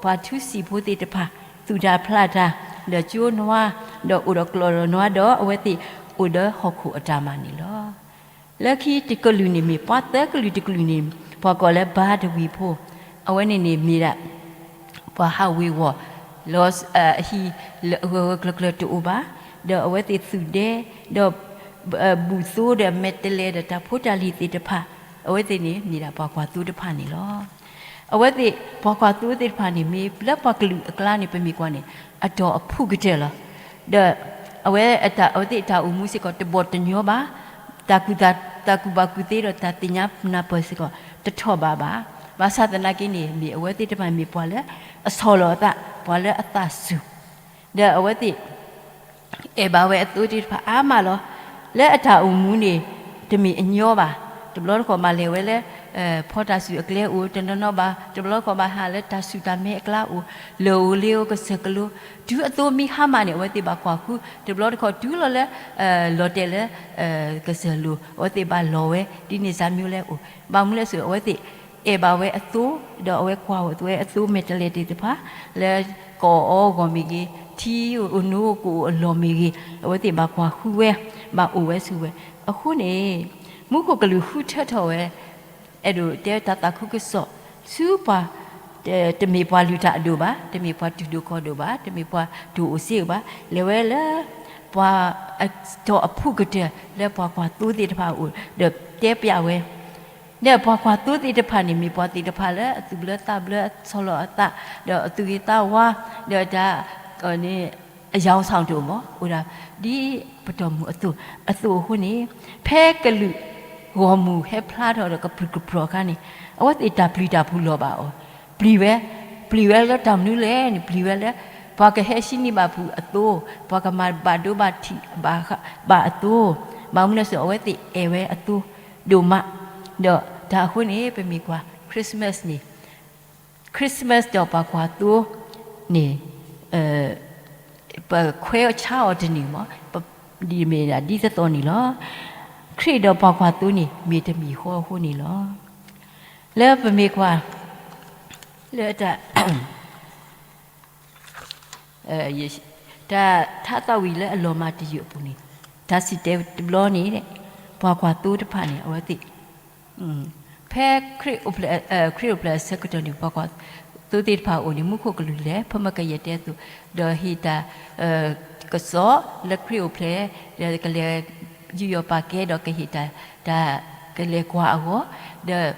ပှၤထူစံာ်ဖိသ့ၣ်တဖၣ်, သူၣ်တၢ်ဖျးတၢ်, ဒီးကၠိနွါ, ဒီးအိၣ်ဒီးကျီၢ်ဒီးနွါဒီး အဝဲသ့ၣ်အိၣ်ဒီးဟီၣ်ခိၣ်အတၢ်မၤန့ၣ်လီၤ. လၢခံတကလုာ်န့ၣ်မ့ၢ်ပှၤသၢကလုာ်တကလုာ်န့ၣ် ပှၤကိးလၢဘါတဝံၤဖိ, အဝဲန့ၣ်န့ၣ်မ့ၢ်ဒၣ် ပှၤဟးဝ့ၤဝီၤ လီၤ အဟံၣ်လၢအဂၢၢ်ဂၢၢ်ကျၢၤကျၢၤတအိၣ်ဘၣ်, ဒီးအဝဲသ့ၣ်သူၣ်ဒဲ, ဒီး ဘူၣ်သိဒီးမဲာ်တဲးလဲးဒီးတၢ်ဖိတၢ်လံၤသ့ၣ်တဖၣ်, အဝဲသ့ၣ်န့ၣ်မ့ၢ်ဒၣ်ပှၤကွၢ်သိတဖၣ်န့ၣ်လီၤ. အဝဲသ့ၣ် ပှၤကွၢ်သိသ့ၣ်တဖၣ်န့ၣ် မ့ၢ်လၢပှၤကလုာ်အကျါန့ၣ် ပမ့ၢ်ကွၢ်န့ၣ် အတီၢ်အဖုၣ်ကတၢၢ်လီၤ. ဒီး အဝဲ အဝဲသ့ၣ်အတၢ်အိၣ်မူစ့ၢ်ကီးတဘီၣ်တညီဘၣ်, တၢ်ကူၣ်သ တၢ်ကူၣ်ဘၣ်ကူၣ်သ့ဒီးတၢ်သ့ၣ်ညါနၢ်ပၢၢ်စ့ၢ်ကီး တထီၣ်ဘးဘၣ်. ဘၣ်ဆၣ်သနာ်က့န့ၣ် မ့ၢ်အဝဲသ့ၣ်တဖၣ်မ့ၢ်ပှၤလၢအဆီၣ်လီၤအသး, ပှၤလၢအသးစူၤ, ဒီးအဝဲသ့ၣ် အဲၣ်ဘၣ်ဝဲအသိသ့ၣ်တဖၣ်အါမးလီၤ. လၢအတၢ်အိၣ်မူန့ၣ် တမ့ၢ်အညီဘၣ်. တဘျီတခီၣ်ဘၣ်လဲၤဝဲလၢ ဖီတၢ်စူၣ်အကျဲအိၣ်, တနီၤနီၤဘၣ် တဘျီတခီၣ်ဘၣ်ဟးလၢတၢ်ဆူၣ်တၢ်မဲအကျါအိၣ်, လၢၢ်ဧိၤလ့ဧိၤကစၢၢ်ကလိ, တုၤအသိမံဟါမၢ်န့ၣ် အဝဲသ့ၣ်ဘၣ်ကွၢ်ဃု, တဘျီတခီၣ်တုၤလီၤလၢ လီၤတဲာ်လၢ ကစၢၢ်လိၤ အဝဲသ့ၣ်ဘၣ်လီၤဝဲ ဒ်န့ၣ်စၢ်မံၤလဲၣ်အိၣ်, ဘၣ်မနုၤလဲၣ်ဆိ အဝဲသ့ၣ် အဲၣ်ဘၣ်ဝဲအသိ, ဒီးအဝဲကွၢ်ဝဲအသိမဲာ်တဲးလဲးသ့ၣ်တဖၣ် လၢကအီၣ်အီအဂီၢ်မ့ၢ်ဂ့ၤ, ထံအိၣ်နိကအိၣ်အလီၢ်မ့ၢ်ဂ့ၤ, အဝဲသ့ၣ်ဘၣ်ကွၢ်ဃုဝဲ, ဘၣ်အိၣ်ဝဲဆိးဝဲ. အဃိန့ၣ် မူခိၣ်ကလူးဃုထၢထီၣ်ဝဲ အဲၣ်ဒိးတဲတၢ်သးခုကစီၣ် ဆူပှၤ တမ့ၢ်ပှၤလုၢ်တၢ်အဒိၣ်ဘၣ်, တမ့ၢ်ပှၤတုၤဒိၣ်ကီၢ်ဒိၣ်ဘၣ်, တမ့ၢ်ပှၤတိၢ်အိၣ်စ့အိၣ်ဘၣ်, လဲၤဝဲလၢ ပှၤအတီၢ်အဖုၣ်ကတၢၢ်လၢပှၤကွၢ်သိသ့ၣ်တဖၣ်အအိၣ် ဒီးတဲပျးဝဲ, ဒီးပှၤကွၢ်သိသ့ၣ်တဖၣ်န့ၣ် မ့ၢ်ပှၤသ့ၣ်တဖၣ်လၢအသူၣ်ဘျၢသးဘျၢ ဆီၣ်လီၤအသး ဒီးအသူၣ်ဂ့ၤသးဝါ ဒီးတၢ် အယၢ်စီၣ်တအိၣ်မး အိၣ်ဒၣ် ဒ်ပတီၢ်မုၢ်အသိး အသိးအဃိန့ၣ် ဖဲကလုာ် ဂီၢ်မုၢ်ဟဲဖျါထီၣ်ဒီးကပြုၢ်ကပြီၤအခါန့ၣ်, အဝဲသ့ၣ်တၢ်ပျံၤတၢ်ဖုးလီၤဘၣ်အီၤ, ပျံၤဝဲ, ပျံၤဝဲလၢတၢ်မနုၤလဲၣ်န့ၣ် ပျံၤဝဲလၢ ပှၤကဟဲဟံးန့ၢ်ဘၣ်ဖုးအသိ, ပှၤကမၤဘၣ်ဒိဘၣ်ထံးဘၣ်အသိ, ဘၣ်မနုၤလဲၣ် အဝဲသ့ၣ်အဲၣ်ဝဲအသိဒိၣ်မး, ဒီးတၢ်အဃိန့ၣ် ပမ့ၢ်ကွၢ် Christmas န့ၣ် Christmas ဒီးပှၤကွၢ်သိန့ၣ် ပခွဲးဆါအီၤတန့ၢ်မး, ဒ်မ့ၢ်ဒ်သိးသိးန့ၣ်လီၤ. ခရံာ်ဒီးပှၤကွၢ်သိန့ၣ် မ့ၢ်တမံၤဃီအဃိန့ၣ်လီၤ. လၢပမ့ၢ်ကွၢ် လၢတၢ် တၢ်ထါသးဝံၣ်လၢအလီၤမၢ်တယုၢ်အပူၤန့ၣ်, တၢ်စံၣ်တဲၤတဘျီန့ၣ်, ပှၤကွၢ်သိတဖၣ်န့ၣ် အဝဲသ့ၣ် ဖဲ ခရံာ်အိၣ်ဖျဲၣ်အဆၢကတီၢ်န့ၣ် ပှၤကွၢ်သိသ့ၣ်တဖၣ်အအိၣ်န့ၣ် မူခိၣ်ကလူးလဲၤ ဖဲမကယဲၢ်တဲအသိး, ဒီးဟ့ၣ်တၢ်ကစီၣ်လၢခရံာ်အိၣ်ဖျဲၣ်, ဒီးကလဲၤယူးယီၣ်ပာ်ကဲ ဒီးကဟ့ၣ်တၢ် တၢ်ကလဲၤကွၢ်အဂီၢ်, ဒီး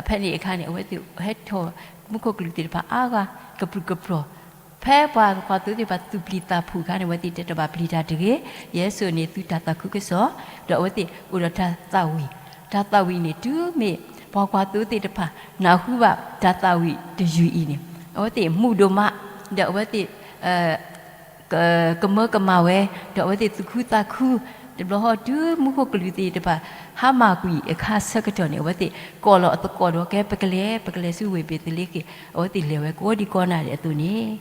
ဖဲန့ၣ်အခါန့ၣ် အဝဲသ့ၣ်ဟဲထီၣ် မူခိၣ်ကလူးသ့ၣ်တဖၣ်အါဂၤ ကပြုၢ်ကပြီၤ, ဖဲပှၤကွၢ်သိသ့ၣ်တဖၣ်သူၣ်ပျံၤသးဖုးအခါန့ၣ် အဝဲသ့ၣ်တဲတဘၣ်ပျံၤတၢ်တဂ့ၤ, ယဟဲစိာ်န့ၢ်သုတၢ်သးခုကစီၣ်, ဒီးအဝဲသ့ၣ်အိၣ်ဒီးတၢ်သးဝံၣ်, တၢ်သးဝံၣ်န့ၣ် တုၤမ့ၢ်ပှၤကွၢ်သိသ့ၣ်တဖၣ် နၢ်ဟူဘၣ်တၢ်သးဝံၣ်တယုၢ်အံၤန့ၣ် အဝဲသ့ၣ်မုာ်ဒိၣ်မး, ဒီးအဝဲသ့ၣ် ကမၢကမၣ်ဝဲ, ဒီးအဝဲသ့ၣ်သူၣ်ခုသးခု, တဘျီဃီတုၤမူခိၣ်ကလူးသ့ၣ်တဖၣ် ဟါမၢ်ကွံာ်အခါဆၢကတီၢ်န့ၣ် အဝဲသ့ၣ်ကိးလီၤအသကိးဒီး ကဲပကလဲၤ ပကလဲၤဆူဝ့ၢ်ဘ့းသလ့ဃ့ၣ်, အဝဲသ့ၣ်လဲၤဝဲကိးဒံကိးနၤဒဲးအသိးန့ၣ်,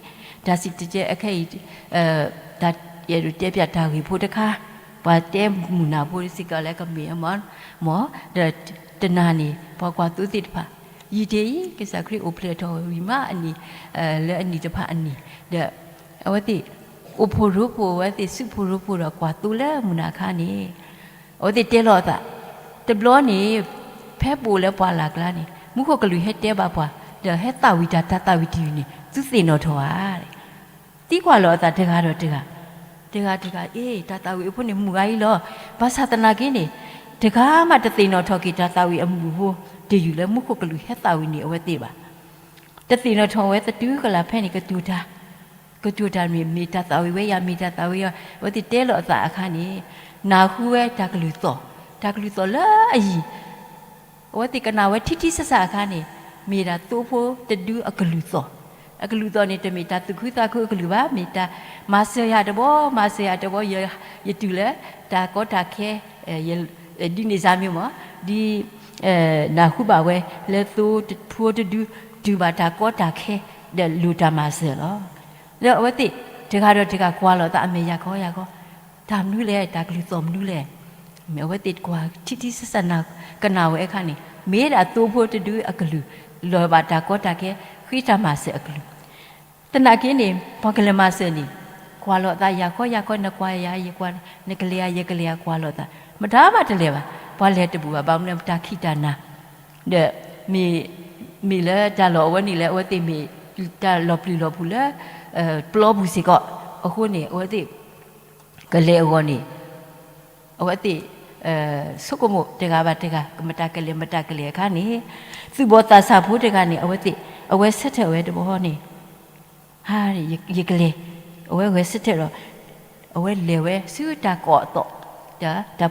တၢ်စံၣ်တဲၤအခဲအံၤ တၢ်အဲၣ်ဒိးတဲပၠးတၢ်ဂ့ၢ်ဖိတခါ, ပှၤတဲမုၢ်နၤဖိစ့ၢ်ကီးလၢကမ့ၢ်အမီၢ်, မ်, ဒီးတနၤန့ၣ် ပှၤကွၢ်သိသ့ၣ်တဖၣ် ယံာ်တ့ၢ်အံၤ ကစၢ်ခရံာ်အိၣ်ဖျဲၣ်ထီၣ်ဝံၤမးအနံၣ်, လၢအနံၣ်တဖၣ်အနံၣ်, ဒီး အဝဲသ့ၣ် အိၣ်ဖှိၣ်ရိဖှိၣ် အဝဲသ့ၣ်စုဖှိၣ်ရိဖှိၣ်ဒီးကွၢ်သိလၢမုၢ်နၤအခါန့ၣ်, အဝဲသ့ၣ်တဲလီၤအသး, တဘျီန့ၣ် ဖဲပအိၣ်လၢပှၢ်လၢ်ကျါန့ၣ် မူခိၣ်ကလူးဟဲတဲဘၣ်ပှၤ, ဒီးဟဲသးဝံၣ်တၢ် တၢ်သးဝံၣ်တယုၢ်န့ၣ် သုသ့ၣ်နီၣ်ထီၣ်ဧါ, သံကွၢ်လီၤအသးတဂၤဒီးတဂၤ, တဂၤတဂၤ အ့ တၢ်သးဝံၣ်အဖိန့ၣ်မုာ်ဂၤအံၤလီၤ, ဘၣ်ဆၣ်သနာ်က့န့ၣ် တဂၤမးတသ့ၣ်နီၣ်ထီၣ်က့ၤတၢ်သးဝံၣ်အမုာ်အဖိတယုၢ်လၢမူခိၣ်ကလူးဟဲသးဝံၣ်န့ၢ်အဝဲသ့ၣ်ဘၣ်. တသ့ၣ်နီၣ်ထီၣ်ဝဲသတုၤကလာ်ဖဲန့ၣ် ကတိၤတၢ်, ကတိၤတၢ်မ့ၢ် မ့ၢ်တၢ်သးဝံၣ်ဝဲယၤ မ့ၢ်တၢ်သးဝံၣ်ယၤ, အဝဲသ့ၣ်တဲလီၤအသးအခါန့ၣ် နၢ်ဟူဝဲတၢ်ကလုၢ်သီၣ်, တၢ်ကလုၢ်သီၣ်လၢအယံၤ, အဝဲသ့ၣ်ကနၣ်ဝဲထံထံဆးဆးအခါန့ၣ် မ့ၢ်ဒၣ်သိဖိတဒုအကလုၢ်သီၣ်, အကလုၢ်သီၣ်န့ၣ် တမ့ၢ်တၢ်သူၣ်ခုသးခုအကလုၢ်ဘၣ်, မ့ၢ်တၢ်မၤစၢၤယၤတဘီ မၤစၢၤယၤတဘီ, ယတုၤလၢတၢ်ကီတၢ်ခဲ ဒ်န့ၣ်စ့ၢ်မ့ၢ်မး, ဒ် နၢ်ဟူဘၣ်ဝဲ လၢသိဖိတဒု တုၤဘၣ်တၢ်ကီတၢ်ခဲ ဒီးလိၣ်တၢ်မၤစၢၤလီၤ. ဒီးအဝဲသ့ၣ် တဂၤဒီးတဂၤကွၢ်လီၤသးအမဲာ်ယၤခီယၤခီ, တၢ်မနုၤလဲၣ် တၢ်ကလုၢ်သီၣ်မနုၤလဲၣ်, မ့ၢ်အဝဲသ့ၣ်ကွၢ်ထံထံဆးဆး ကနၣ်ဝဲအခါန့ၣ် မ့ၢ်ဒၣ်သိဖိတဒုအကလုၢ် လီၤဘၣ်တၢ်ကီတၢ်ခဲ ဃ့တၢ်မၤစၢၤအကလုၢ် သနာ်က့န့ၣ် ပှၤကလဲၤမၤစၢၤန့ၣ် ကွၢ်လီၤသးယၤခီယၤခီ နကွၢ်ယၤ ယကွၢ်, နကလဲၤယၤ ယကလဲၤယၤ ကွၢ်လီၤသး, မတၤမးတလဲၤဘၣ်, ပှၤလဲၤတဘူၣ်ဘၣ်, ဘၣ်မနုၤ တၢ်ခံးတၢ်နၤ, ဒီး မ့ၢ်လၢတၢ်လီၢ်အဝဲန့ၣ်လၢ အဝဲသ့ၣ်မ့ၢ်တၢ်လီၤပျံၤလီၤဖုးလၢ ပျီပူၤစ့ၢ်ကီး, အဃိန့ၣ် အဝဲသ့ၣ် ကလဲၤအဂီၢ်န့ၣ် အဝဲသ့ၣ် ဆိကမိၣ်တဂၤဘၣ်တဂၤ ကမတၤကလဲၤ မတၤကလဲၤအခါန့ၣ် သူၣ်ဘီၣ်သးစၢ်ဖိတဂၤန့ၣ် အဝဲသ့ၣ် အဝဲဆၢထၢၣ်ဝဲတဘျီန့ၣ် ယကလဲၤ, အဝဲဂဲၤဆၢထၢၣ်ဒီး အဝဲလဲၤဝဲဆူတၢ်ကိးအသီၣ်, တၢ်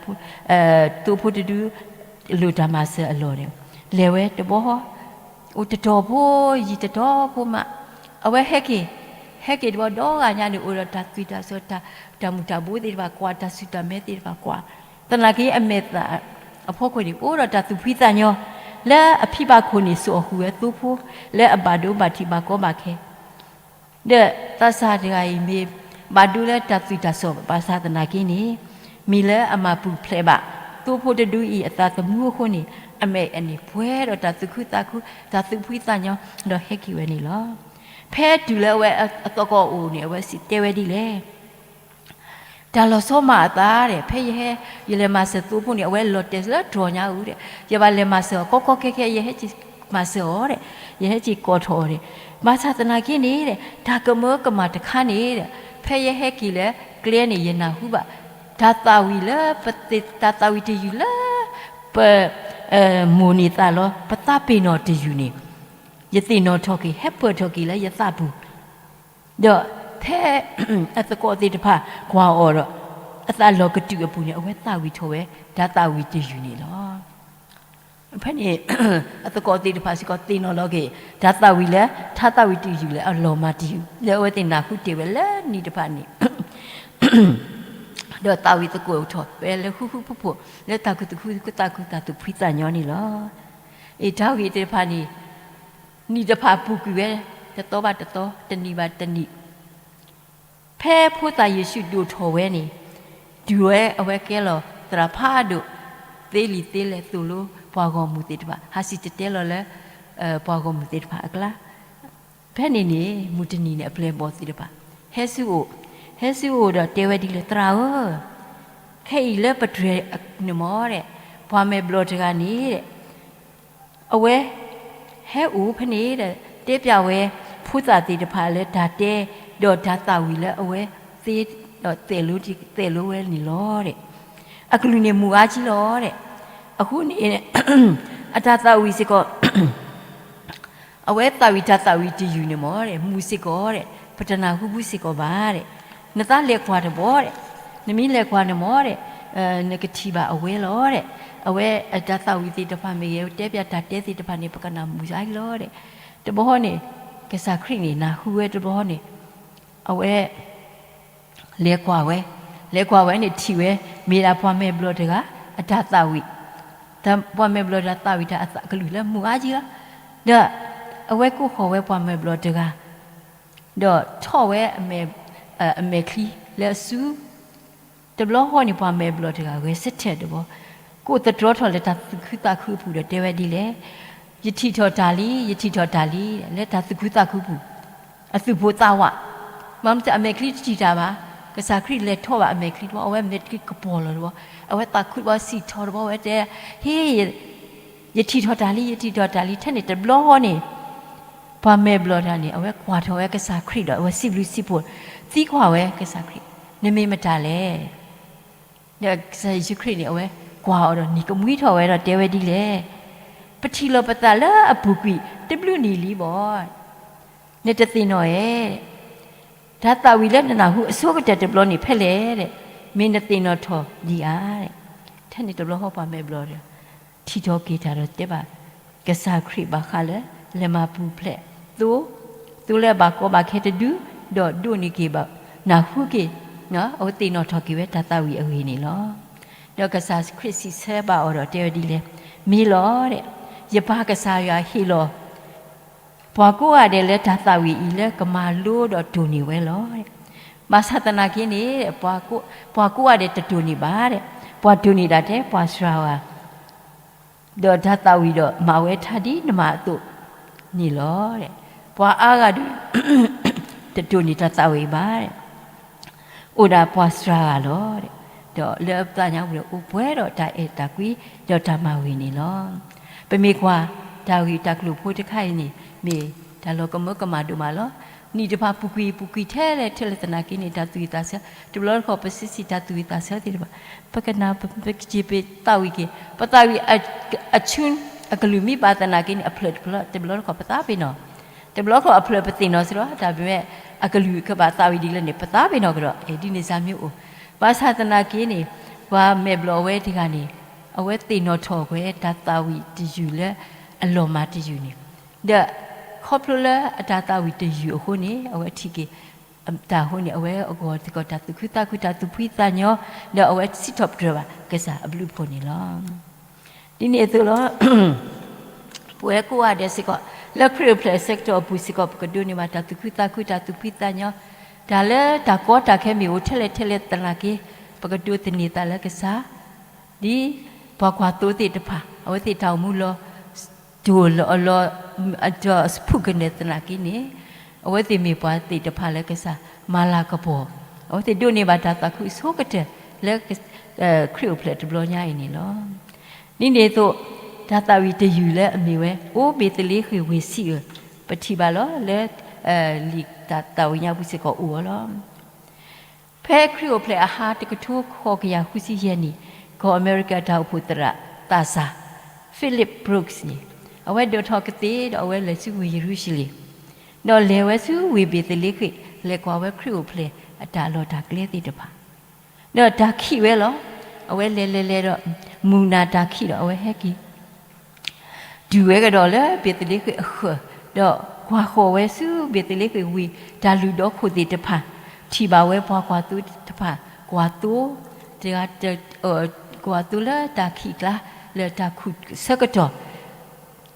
သိဖိတဒု လိၣ်တၢ်မၤစၢၤအလီၢ်န့ၣ် လဲၤဝဲတဘျီ အိၣ်တတီၤဖိ ယံာ်တတီၤဖိမး, အဝဲဟဲက့ၤ, ဟဲက့ၤတဘျီဒီဂၤညါန့ၣ် အိၣ်ဒီးတၢ်သွံၣ်တၢ်စီၤ တၢ်မူၤတၢ်ဘိသ့ၣ်တဖၣ်ကွၢ် တၢ်ဆူၣ်တၢ်မဲသ့ၣ်တဖၣ်ကွၢ်, သနာ်က့အမဲာ်သးအဖီခိၣ်န့ၣ် အိၣ်ဒီးတၢ်သူၣ်ဖှံသးညီ, လၢအဖံဘၣ်ခိၣ်န့ၣ် စိာ်အီၣ်ဃုာ်ဝဲသိဖိ လၢအဘၣ်ဒိဘၣ်ထံးဘၣ်ကီဘၣ်ခဲ ဒီးသးစၢ်တဂၤအံၤမ့ၢ် ဘၣ်ဒိလၢတၢ်သွံၣ်တၢ်စီၤဘၣ်ဆၣ်သနာ်က့န့ၣ် မ့ၢ်လၢအမၤပူၤဖျဲးဘၣ် သိဖိတဒုအံၤအသးသမူအဃိန့ၣ် အမဲာ်န့ၣ်ပှဲၤဒီးတၢ်သူၣ်ခုသးခု တၢ်သူၣ်ဖှံသးညီ ဒီးဟဲက့ၤဝဲန့ၣ်လီၤ. ဖဲတုၤလၢအဝဲအသကိးအိၣ်န့ၣ် အဝဲစံၣ်တဲၤတဲဝဲဒ်လဲၣ် တၢ်လီၤဆီမၤအသးဒီး ဖဲယဟဲ ယလဲၤမၤစၢၤသိဖိန့ၣ် အဝဲလီၤတဲာ်လၢတြီၤညါဧိၤဒီး ယဘၣ်လဲၤမၤစၢၤအီၤ ကီကီခဲခဲ ယဟဲက့ၤမၤစၢၤအီၤဒီး ယဟဲက့ၤကိးထီၣ်အီၤဒီး ဘၣ်ဆၣ်သနာ်က့န့ၣ်ဒီး တၢ်ကမၢကမၣ်တခါန့ၣ်ဒီး ဖဲယဟဲက့ၤလၢကျဲန့ၣ် ယနၢ်ဟူဘၣ် တၢ်သးဝံၣ်လၢ ပသ့ၣ် တၢ်သးဝံၣ်တယုၢ်လၢ ပ မိၢ်န့ၢ်သးလီၤ ပသးပ့ၤနီၣ်တယုၢ်န့ၣ် ယသ့ၣ်နီၣ်ထီၣ်က့ၤ ဟဲပၢၢ်ထီၣ်က့ၤလၢယသးပူၤ ဒီးဖဲ အသကိးသ့ၣ်တဖၣ်ကွၢ်အီၤဒီး အသးလီၤကတုာ်အပူၤန့ၣ် အဝဲသးဝံၣ်ထီၣ်ဝဲ တၢ်သးဝံၣ်တယုၢ်န့ၣ်လီၤ. ဖဲန့ၣ် အသကိးသ့ၣ်တဖၣ်စ့ၢ်ကီးသ့ၣ်နီၣ်လီၤက့ၤ တၢ်သးဝံၣ်လၢ တၢ်သးဝံၣ်တယုၢ်လၢအလီၤမၢ်တယုၢ် လၢအဝဲသ့ၣ်နၢ်ဟူတ့ၢ်ဝဲလၢနံၣ်တဖၣ်န့ၣ် ဒီးသးဝံၣ်သကိးထီၣ်ဝဲလၢဃူဃူဖိးဖိး လၢတၢ်သူၣ်ခုသးခု တၢ်သူၣ်ဖှံသးညီန့ၣ်လီၤ. အတၢ်ဂ့ၢ်သ့ၣ်တဖၣ်န့ၣ် နံၣ်တဖၣ်ပူၤကွံာ်ဝဲ တသီဘၣ်တသီ တနံၣ်ဘၣ်တနံၣ် ဖဲဖိသၣ်ယ့ၣ်ၡူးဒိၣ်ထီၣ်ဝဲန့ၣ် တုၤဝဲအဝဲကဲလီၤသရၣ်ဖးဒိၣ် သ့လံာ်သ့လဲၢ်သိၣ်လိပှၤဂီၢ်မုၢ်သ့ၣ်တဖၣ် ဟးစံၣ်တဲၤတဲလီၤလၢ ပှၤဂီၢ်မုၢ်သ့ၣ်တဖၣ်အကျါ ဖဲန့ၣ်န့ၣ် မုၢ်တနံၤန့ၣ် အပျဲၢ်အဘီၣ်သ့ၣ်တဖၣ် ဟဲဆူအအိၣ်, ဟဲဆူအအိၣ်ဒီးတဲဝဲဒ်လဲၣ် သရၣ်ဧၢ, ခဲအံၤလၢပတြဲၤန့ၣ်မ့ၢ် ပှၤမဲာ်ဘျီၣ်တဂၤန့ၣ် အဝဲ ဟဲအိၣ်ဖဲန့ၣ်ဒီး တဲပျးဝဲ ဖိသၣ်သ့ၣ်တဖၣ်လၢတၢ်တဲ ဒီးတၢ်သးဝံၣ်လၢအဝဲသ့ဒီး သဲးလိဝဲန့ၣ်လီၤ. အကလုၢ်န့ၣ်မုာ်အါကံလီၤ. အဃိန့ၣ် အတၢ်သးဝံၣ်စ့ၢ်ကီး အဝဲသးဝံၣ်တၢ်သးဝံၣ်တယုၢ်န့ၣ်မ့ၢ် မုာ်စ့ၢ်ကီး ပတနၢ်ဟူဘၣ်စ့ၢ်ကီးဘၣ်. နသးလဲၤကွၢ်တဘီ နမ့ၢ်လဲၤကွၢ်န့ၣ်မ့ၢ် နကထံၣ်ဘၣ်အဝဲလီၤ. အဝဲအတၢ်သးဝံၣ်သ့ၣ်တဖၣ်မ့ၢ်ဂ့ၤ တဲပျးတၢ်တဲသ့ၣ်တဖၣ်န့ၣ် ပကနၢ်မုာ်အါကံလီၤ. တဘျီဃီန့ၣ် ကစၢ်ခရံာ်န့ၣ် နၢ်ဟူဝဲတဘျီဃီန့ၣ် အဝဲ လဲၤကွၢ်ဝဲ, လဲၤကွၢ်ဝဲန့ၣ်ထံၣ်ဝဲ မ့ၢ်ဒၣ်ပှၤမဲာ်ဘျီၣ်တဂၤ အတၢ်သးဝံၣ်, ပှၤမဲာ်ဘျီၣ်တဂၤသးဝံၣ်တၢ်အကလုၢ်လၢမုာ်အါကံလီၤ. ဒီး အဝဲကိးဃီၤဝဲပှၤမဲာ်ဘျီၣ်တဂၤ ဒီးထီၣ်ဝဲ အမဲာ်ချံလၢအစု တဘျီဃီန့ၣ် ပှၤမဲာ်ဘျီၣ်တဂၤဂဲၤဆၢထၢၣ်တဘျီ, ကိးသတြီထီၣ်လၢတၢ်သူၣ်ခုသးခုအပူၤဒီးတဲဝဲဒ်လဲၣ်, ယထံၣ်ထီၣ်တၢ်လံ, ယထံၣ်ထီၣ်တၢ်လံ, လၢတၢ်သူၣ်ခုသးခုပူၤ, အသူၣ်ဖိသးဝး, မ့ၢ်မ့ၢ်အမဲာ်ချံတထံၣ်တၢ်ဘၣ်, ကစၢ်ခရံာ်လဲၤထီၣ်ဘၣ်အမဲာ်ချံတဘျီ, အဝဲမဲာ်ချံကပီၤလီၤတဘျီ, အဝဲသးခုတဘျီစံၣ်ထီၣ်တဘျီ အဝဲတဲ, ဟ့ၣ် ယထံၣ်ထီၣ်တၢ်လံ, ယထံၣ်ထီၣ်တၢ်လံ, ထဲန့ၣ်တဘျီဃီန့ၣ် ပှၤမဲာ်ဘျီၣ်တဂၤန့ၣ် အဝဲကွၢ်ထီၣ်ဝဲကစၢ်ခရံာ်ဒီး အဝဲစံးဘျုးစံးဖှိၣ်, သံကွၢ်ဝဲကစၢ်ခရံာ်, နမ့ၢ်မတၤလဲၣ်. ဒီးကစၢ်ယ့ၣ်ၡူးခရံာ်န့ၣ် အဝဲကွၢ်အီၤဒီးနံၤကမှံထီၣ်ဝဲဒီးတဲဝဲဒ်လဲၣ်, ပထံၣ်လိာ်ပသးလၢအပူၤကွံာ်တဘျုးနံၣ်လံဘၣ်. နတသ့ၣ်နီၣ်ဧါ. တၢ်သးဝံၣ်လၢနနၢ်ဟူအဆိကတၢၢ်တဘျီန့ၣ်ဖဲလဲၣ်, မ့ၢ်နသ့ၣ်နီၣ်ထီၣ်ဒံးဧါ. ထဲန့ၣ်တဘျီဃီပှၤမဲာ်ဘျီၣ်ဒီး ထံၣ်ထီၣ်က့ၤတၢ်ဒီးတဲဘၣ် ကစၢ်ခရံာ်ဘၣ်ဃးလၢ လဲၤမၤပူၤဖျဲးသိ, သိလၢအဘၣ်ကီဘၣ်ခဲတဒု, ဒီးဒိးန့ၢ်က့ၤဘၣ် နၢ်ဟူက့ၤ, အဝဲသ့ၣ်နီၣ်ထီၣ်က့ၤဝဲတၢ်သးဝံၣ်အဂ့ၢ်န့ၣ်လီၤ. ဒီးကစၢ်ခရံာ်စံးဆၢဘၣ်အီၤဒီးတဲဝဲဒ်လဲၣ်, မ့ၢ်လီၤ, ယပၢ်ကစၢ်ယွၤဟ့ၣ်လီၤ ပှၤကိးဂၤဒဲးလၢတၢ်သးဝံၣ်အံၤလၢကမၤလိဒီးတိၢ်န့ၢ်ဝဲလီၤ. ဘၣ်ဆၣ်သနာ်က့န့ၣ် ပှၤကိးဂၤဒဲးတတိၢ်န့ၢ်ဘၣ်, ပှၤတိၢ်န့ၢ်ဒၣ်ထဲပှၤစှၤဂၤ ဒီးတၢ်သးဝံၣ်ဒီးမၤဝဲထါဒ်နမၤအသိးန့ၣ်လီၤ. ပှၤအါဂၤဒုး တတိၢ်န့ၢ်တၢ်သးဝံၣ်ဘၣ်, အိၣ်ဒၣ်ပှၤစှၤဂၤလီၤ. ဒီးလၢပသးညါပူၤန့ၣ် အိၣ်ပှဲၤဒီးတၢ်အဲၣ်တၢ်ကွံ ဒီးတၢ်မၤဂ့ၤန့ၣ်လီၤ. ပမ့ၢ်ကွၢ် တၢ်ဂ့ၢ်တၢ်ကျိၤဖိတခါအံၤန့ၣ် မ့ၢ်တၢ်လီၤကမၢကမၣ်ဒိၣ်မးလီၤ. နံၣ်တဖၣ်ပူၤကွံာ်ပူၤကွံာ်ထဲလဲၣ်ထဲလဲၣ်သနာ်က့န့ၣ် တၢ်သူၣ်ဝံၣ်သးဆၢ တဘျီတခီၣ်ပစံးစံးတၢ်သူၣ်ဝံၣ်သးဆၢသ့ၣ်တဖၣ် ပကနၣ်ပကစ့ပသးဝံၣ်က့ၤ ပသးဝံၣ်အဆူ အကလုၢ်မ့ၢ်ဘၣ်သနာ်က့န့ၣ် အဖျၢၣ်တဖျၢၣ် တဘျီတခီၣ်ပသးပ့ၤနီၣ်, တဘျီတခီၣ်အဖျၢၣ်ပသ့ၣ်နီၣ်စ့ၢ်ကီး တၢ်ပမ့ၢ် အကလုၢ်ကဘၣ်သးဝံၣ်ဒ်လဲၣ်န့ၣ် ပသးပ့ၤနီၣ်ကဒီး အဲၣ်ဒ်န့ၣ်စ့ၢ်မ့ၢ်အိၣ်, ဘၣ်ဆၣ်သနာ်က့န့ၣ် ပှၤမဲာ်ဘျီၣ်အဝဲတဂၤန့ၣ် အဝဲသ့ၣ်နီၣ်ထီၣ်ကွံာ်တၢ်သးဝံၣ်တယုၢ်လၢအလီၤမၢ်တယုၢ်န့ၣ်, ဒီးခီဖျိလၢအတၢ်သးဝံၣ်တယုၢ်အဃိန့ၣ် အဝဲထံၣ်က့ၤ တၢ်အဃိန့ၣ် အဝဲအဂီၢ်စ့ၢ်ကီးတၢ်သူၣ်ခုသးခု တၢ်သူၣ်ဖှံသးညီ ဒီးအဝဲစံးထီၣ်ပတြၢၤဘၣ်ကစၢ်အဘျုးအဖှိၣ်န့ၣ်လီၤ. ဒ်န့ၣ်အသိးလီၤ ပဝဲကိးဂၤဒဲးစ့ၢ်ကီး လၢခရံာ်အိၣ်ဖျဲၣ်အဆၢကတီၢ်အပူၤစ့ၢ်ကီး ပကဒိးန့ၢ်ဘၣ်တၢ်သူၣ်ခုသးခု တၢ်သူၣ်ဖှံသးညီ, တၢ်လၢတၢ်ကီတၢ်ခဲမ့ၢ်အိၣ်ထဲလဲၣ်ထဲလဲၣ်သနာ်က့ ပကဒိးသန့ၤသးလၢကစၢ် ဒ်ပှၤကွၢ်သိသ့ၣ်တဖၣ် အဝဲသ့ၣ်တၢ်အိၣ်မူလီၤ တိၢ်လီၤအလီၤ ဒီးဖုၣ်ကနၢၤသနာ်က့န့ၣ် အဝဲသ့ၣ်မ့ၢ်ပှၤသ့ၣ်တဖၣ်လၢကစၢ်မၤလၤကပီၤ, အဝဲသ့ၣ်ဒိးန့ၢ်ဘၣ်တၢ်သးခုအဆိကတၢၢ်လၢ ခရံာ်အိၣ်ဖျဲၣ်တဘျီညါအံၤန့ၣ်လီၤ. ဒ်န့ၣ်အသိး တၢ်သးဝံၣ်တယုၢ်လၢအမ့ၢ်ဝဲ အိၣ်ဘ့ၤသလ့ဃ့ၣ်ဝ့ၢ်ဆံးဧၢ, ပထံၣ်ဘၣ်လီၤလၢ လံာ်တၢ်သးဝံၣ်ညါပူၤစ့ၢ်ကီးအိၣ်အီၤလီၤ. ဖဲခရံာ်အိၣ်ဖျဲၣ်အဟါတကထိဃိးကယၤဃုဆံယဲၢ်နံၣ် ကီၢ်အမဲရကၤတၢ်အိၣ်ဖှိၣ်သရၣ်သးစၢ် Philip Brooks န့ၣ် အဝဲဒိးထီၣ်ကသ့ၣ်ဒီးအဝဲလဲၤဆူဝ့ၢ်ယရူၤၡလ့ၣ်, ဒီးလဲၤဝဲဆူဝ့ၢ်ဘ့ၤသလ့ဃ့ၣ် လဲၤကွၢ်ဝဲခရံာ်အိၣ်ဖျဲၣ်အတၢ်လီၢ်တၢ်ကျဲသ့ၣ်တဖၣ်, ဒီးတၢ်ခံးဝဲလီၤ. အဝဲလဲၤလဲၤလဲၤဒီး မုၢ်နၤတၢ်ခံးဒီးအဝဲဟဲက့ၤ တုၤဝဲကဒီးလၢဘ့းသလ့ဃ့ၣ်အဃၢၤ, ဒီးကွၢ်ဃီၤဝဲဆူဘ့းသလ့ဃ့ၣ်ဝံၤ, တၢ်လုၢ်ဒီခိၣ်သ့ၣ်တဖၣ် ထံၣ်ဘၣ်ဝဲပှၤကွၢ်သိတဖၣ် ကွၢ်သိ, တဂၤ ကွၢ်သိလၢတၢ်ခံးကျါ လၢတၢ်ခူၣ်ဆၢကတီၢ်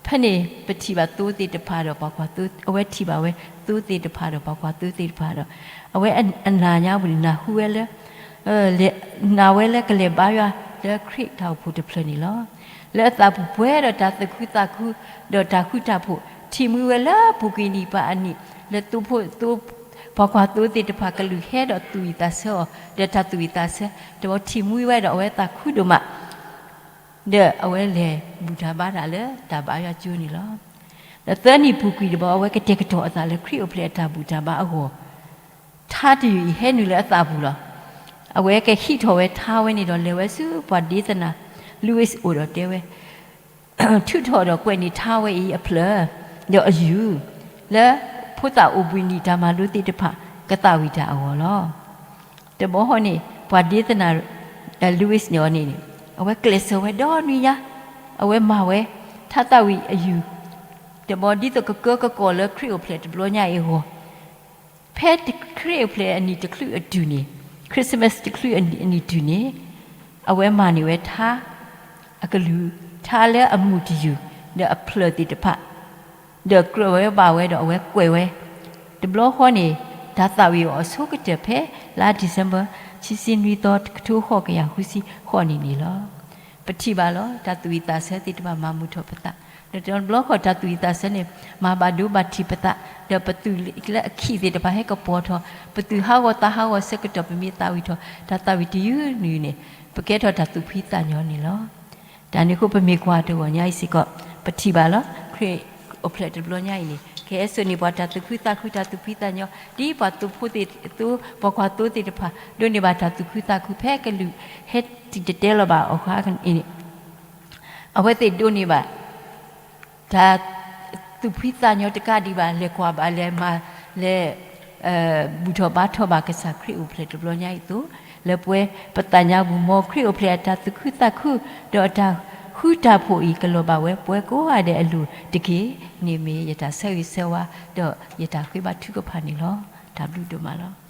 ဖဲန့ၣ် ပထံၣ်ဘၣ်သိသ့ၣ်တဖၣ်ဒီးပှၤကွၢ်သိ, အဝဲထံၣ်ဘၣ်ဝဲသိသ့ၣ်တဖၣ်ဒီးပှၤကွၢ်သိသ့ၣ်တဖၣ်ဒီး အဝဲအနၢ်ညါပူၤန့ၣ် နၢ်ဟူဝဲလၢ နာ်ဝဲလၢကလဲၤဘါယွၤလၢခရံာ်တၢ်အိၣ်ဖှိၣ်တဖျၢၣ်န့ၣ်လီၤ. လၢအသးပူၤပှဲၤဒီးတၢ်သူၣ်ခုသးခု ဒီးတၢ်ဃူတၢ်ဖိး, ထံၣ်မှံဝဲလၢပူၤကွံာ်နံၣ်ပၤအနံၣ် လၢသိဖိသိ ပှၤကွၢ်သိသ့ၣ်တဖၣ်ကလုၢ်ဟဲဒီးသူၣ်ဝံၣ်သးဆၢအီၤ ဒီးတၢ်သူၣ်ဝံၣ်သးဆၢ, တဘျီထံၣ်မှံဝဲဒီးအဝဲသးခုဒိၣ်မး ဒီးအဝဲလဲၤဘူၣ်တၢ်ဘါတၢ်လၢတၢ်ဘါယွၤကၠိန့ၣ်လီၤ. ဒီးသၢနံၣ်ပူၤကွံာ်တဘျီ အဝဲကတဲာ်ကတီၤအသးလၢခရံာ်အိၣ်ဖျဲၣ်အတၢ်ဘူၣ်တၢ်ဘါအဂီၢ်, ထါတယုၢ်အံၤဟဲနုာ်လၢအသးပူၤလီၤ. အဝဲကဟံးထီၣ်ဝဲထါဝဲန့ၣ်ဒီးလဲၤဝဲဆူပှၤဒ့သနၤ Louis အိၣ်ဒီးတဲဝဲ ထုးထီၣ်ဒီးကွဲးန့ၢ်ထါဝဲအံၤအဖျၢၣ် ဒီးအယုၢ် လၢဖိသၣ်အိၣ်ဘှံးနံၤတၢ်မၤလိသ့ၣ်တဖၣ် ကသးဝံၣ်တၢ်အဂီၢ်လီၤ. တဘျီဃီန့ၣ် ပှၤဒ့သနၤ Louis န့ၣ်အီၤန့ၣ် အဝဲကျဲးစၢးဝဲဒီနွံညါ, အဝဲမၤဝဲ ထါသးဝံၣ်အယုၢ် တဘျီဒ်သိးကကၢကကိးလၢခရံာ်အိၣ်ဖျဲၣ်တဘျီညါအံၤအဂီၢ် ဖဲခရံာ်အိၣ်ဖျဲၣ်အနံၣ်တချုးအတုၤန့ၣ်, Christmas တချုးအနံၣ်တုၤန့ၣ်, အဝဲမၤန့ၢ်ဝဲထါ အကလုၢ် ထါလၢအမုာ်တယုၢ် ဒီးအဖျၢၣ်သ့ၣ်တဖၣ် ဒီးကြၢးဝဲဘၣ်ဝဲဒီးအဝဲကွဲးဝဲ, တဘျီဃီန့ၣ် တၢ်သးဝံၣ်အီၤအဆိကတၢၢ်ဖဲလါ December ဆံဆံနွံသီတကထိဃိးကယၤဃုဆံဃိးနံၣ်န့ၣ်လီၤ. ပထံၣ်ဘၣ်လီၤ တၢ်သူၣ်ဝံၣ်သးဆၢသ့ၣ်တဖၣ်မၤမုာ်ထီၣ်ပသး, ဒီးတဘျီဃီတၢ်သူၣ်ဝံၣ်သးဆၢန့ၣ် မၤဘၣ်ဒိဘၣ်ထံးပသး, ဒီးပသူၣ်လၢအခံးသ့ၣ်တဖၣ်ဟဲကပီၤထီၣ်, ပသူၣ်ဟးဂီၤသးဟးဂီၤဆၢကတီၢ် ပမ့ၢ်သးဝံၣ်ထီၣ် တၢ်သးဝံၣ်တယုၢ်နုာ်န့ၣ် ပကဲထီၣ်တၢ်သူၣ်ဖှံသးညီန့ၣ်လီၤ. တၢ်န့ၣ်အဃိပမ့ၢ်ကွၢ်တဂီၢ်ညါအံၤစ့ၢ်ကီး ပထံၣ်ဘၣ်လီၤ ခရံာ်အိၣ်ဖျဲၣ်တဘျီညါအံၤန့ၣ် ကဟဲစိာ်န့ၢ်ပှၤတၢ်သူၣ်ခုသးခု တၢ်သူၣ်ဖှံသးညီ, ဒ်ပှၤသိဖိသ့ၣ် သိ ပှၤကွၢ်သိသ့ၣ်တဖၣ် ဒိးန့ၢ်ဘၣ်တၢ်သူၣ်ခုသးခုဖဲကလုာ်ဟဲတံၢ်တတဲလီၤဘၣ်အီၤခါအံၤန့ၣ် အဝဲသ့ၣ်ဒိးန့ၢ်ဘၣ် တၢ်သူၣ်ဖှံသးညီတကးဒံးဘၣ် လဲၤကွၢ်ဘၣ်လဲၤမၤ လဲၤ ဘူၣ်ထီၣ်ဘါထီၣ်ဘၣ်ကစၢ်ခရံာ်အိၣ်ဖျဲၣ်တဘျီညါအံၤအသိး, လၢပဝဲပသးညါပူၤ မ်ခရံာ်အိၣ်ဖျဲၣ်အတၢ်သူၣ်ခုသးခု ဒီးအတၢ်ဃူတၢ်ဖိးအံၤ ကလီၤဘၣ်ဝဲပဝဲကိးဂၤဒဲးအလိၤတက့ၢ်န့ၣ် မ့ၢ်ယတၢ်ဆၢဂ့ၤဆၢဝါ ဒီးယတၢ်ဃ့ဘါထုကဖၣ်န့ၣ်လီၤ. တၢ်ဘျုးဒိၣ်မးလီၤ.